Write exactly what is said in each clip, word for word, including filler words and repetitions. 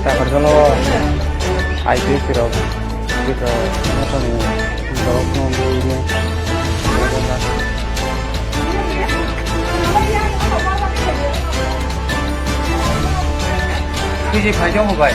Takhorjalo I P S rok, bwsa mosani borokno nugwi. Tiji phai tongo bai.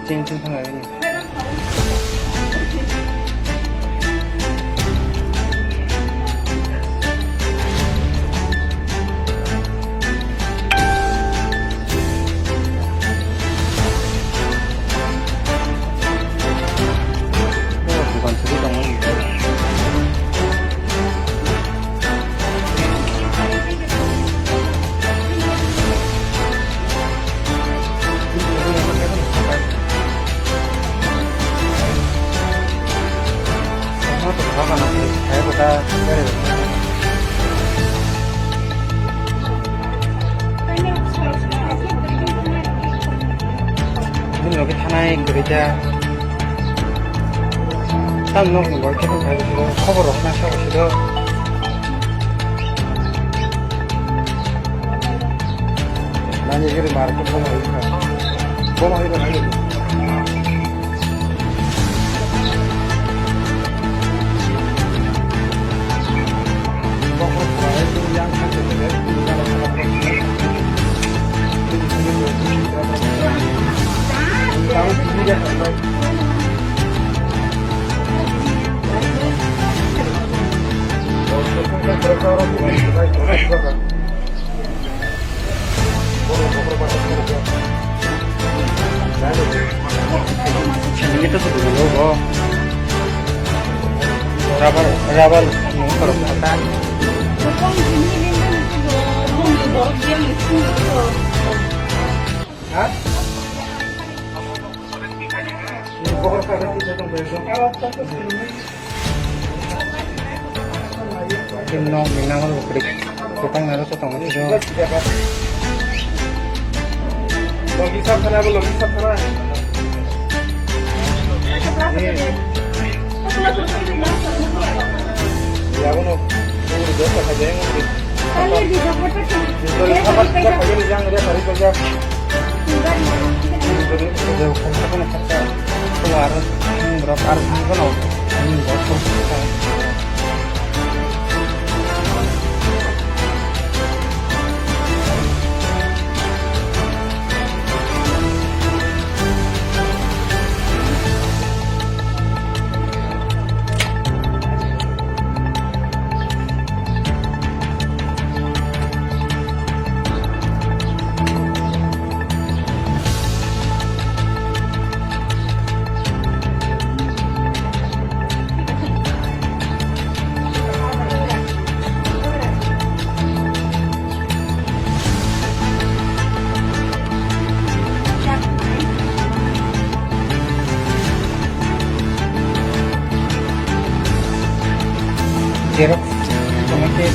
Cheng cheng thang lai. Bini loge thanai kwrwi kha. Tam nok ni bol khe thang thai bisingo khobor rok na sa bisingo. Nani gari mar ko bono hai kha. Bono hai kha. Rubber, rubber, hmm, korok kata. Ha? Tin nok ni nangol bukri. Kutang naro sa tongo siro. Logi sab khana bo, logi sab khana. Ya, bueno, yo te cayó, ¿no? Sabar, ya, ya, ya, ya, ya. Xerox, toma que.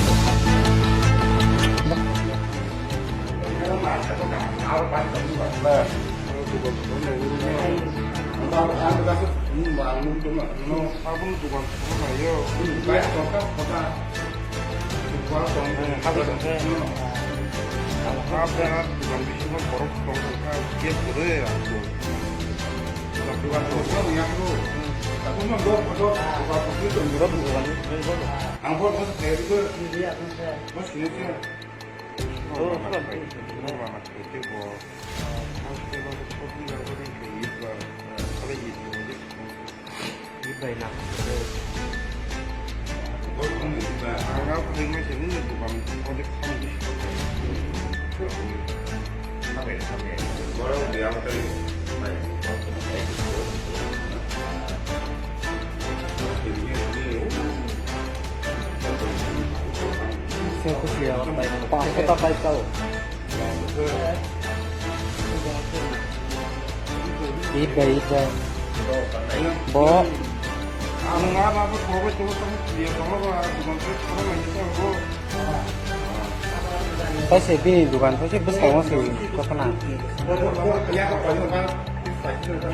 Singkusi ya, pangsota paisa o. Ida, ida. Bo. Paisa bini dukan paisa bwskango se kothona.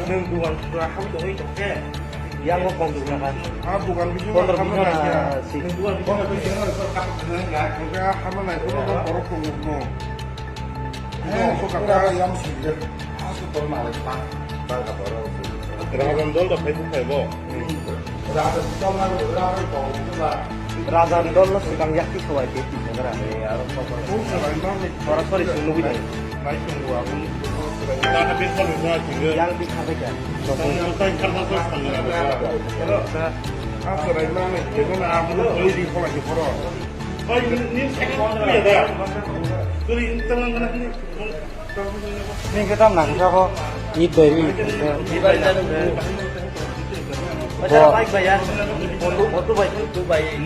Nwng dukan pura ham tongwi tongkhe, yang bo pondro taka. Ah, dukan bisingo pondro bisingo na si. Nwng dukan bisingo na si. Hwnkhe ah hama naikolog borok tongo. Rajan dol da phai buphai bo. Rajan dol no swkang yak ti sawai te ti jagra. Ora sorry sung nugui dai. Yang di kha bai kha. Oi, ni, ni second ko ya da. Kuri tang nang nang ni. Ni kita nang sabo. Ni dari. Bo. Bike bayar. Motor, motor bike, motor bike.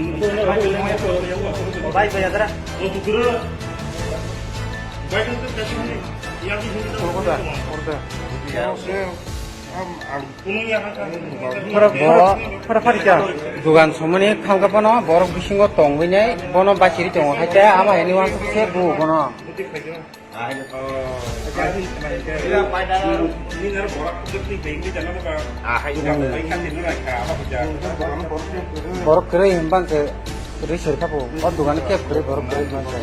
Bike bayar dara. Motor kuru. Bike itu kasih ni. Yang di sini. Order, order. Ya, oke. Bo, phara pharikha. Dugan somani khamkha phano borok bisingo tongwi nai, bono bachiri tongo. Haikhe ama hini wansuk se bu bono. Borok kwrwi hinba khe. Rwi serkha bo, o dugan khe kwrwi borok kwrwi hinba khe.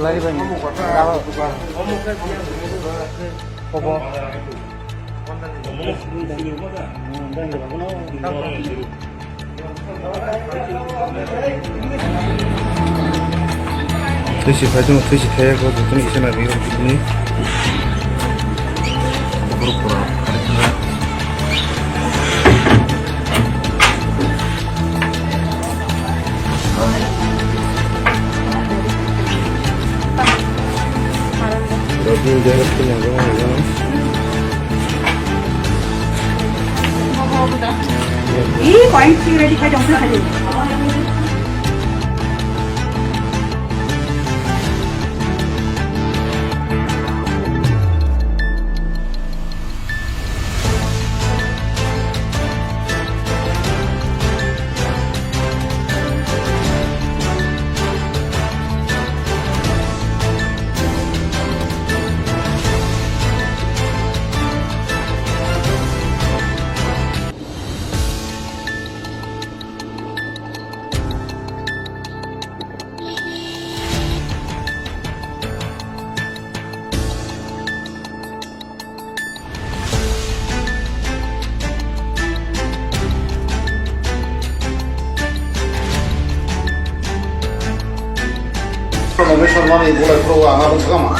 Lari bani. Obo. Twi si phai tongo, twi si phai ya, bo jotono isa nang ri rok ni. Ih, point three ready khai dong, khai dong. Pranameswar mani bolai phuru ang abo thwkama.